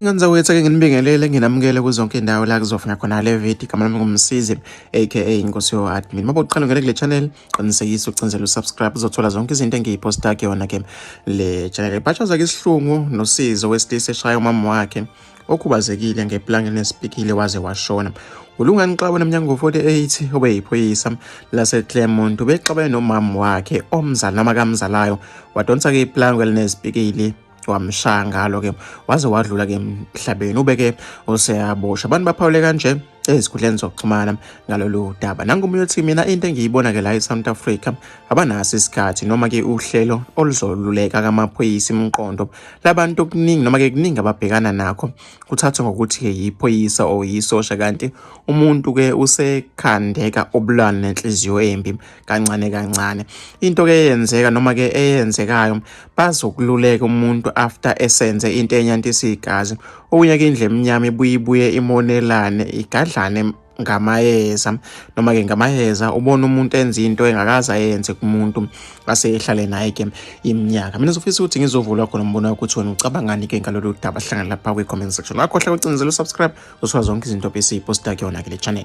Ngane zakwethu, ake nginibingelele, nginamukele kuzonke indawo la kuzofuna khona le video. Igama lami nguMsizi, aka Inkosi yo-admin. Uma uqala ungene kule channel, qinisekisa ucinzela usubscribe, uzothola zonke izinto engiyiposta kuyona ke le channel. Bhatshaza-ke isihlungu nosizo wesilisa eshaya umama wakhe okhubazekile ngeplangi nesipikile waze washona. ULungani Xaba neminyaka ngo-48 obeyiphoyisa laseClermont ubexabene nomama wakhe omzala noma kamzalayo, wadonsa-ke iplango elinezipikili wamshaya ngalo-ke waze wadlula-ke emhlabeni. Ube-ke useyaboshwa. Abantu baphawule kanje ezikhundleni zokuxhumana ngalolu daba. Nangomunye uthi, mina into engiyibona-ke la e-South Africa, abanaso isikhathi noma-ke uhlelo oluzoluleka kamaphoyisa imiqondo labantu. Kuningi noma-ke kuningi ababhekana nakho, kuthathwa ngokuthi-ke yiphoyisa or yisosha, kanti umuntu-ke usekhandeka ubulwane nenhliziyo embi kancane kancane. Into-ke eyenzeka noma-ke eyenzekayo, bazokululeka umuntu after esenze into enyantisa igazi. Okunye-ke, indlu emnyama ibuye ibuye imonelane, igadlane ngamayeza noma-ke ngamayeza. Ubona umuntu enza into engakaze ayenze kumuntu asehlale naye-ke iminyaka. Mina ngizofisa ukuthi ngizovula khona umbono wakho, ukuthi wena ucabangani-ke ngalolu daba. Hlangana lapha kwi-comment section. Ungakhohlwa ukucinezela usubscribe, uzothola zonke izinto besiyiposta kuyona-ke le channel.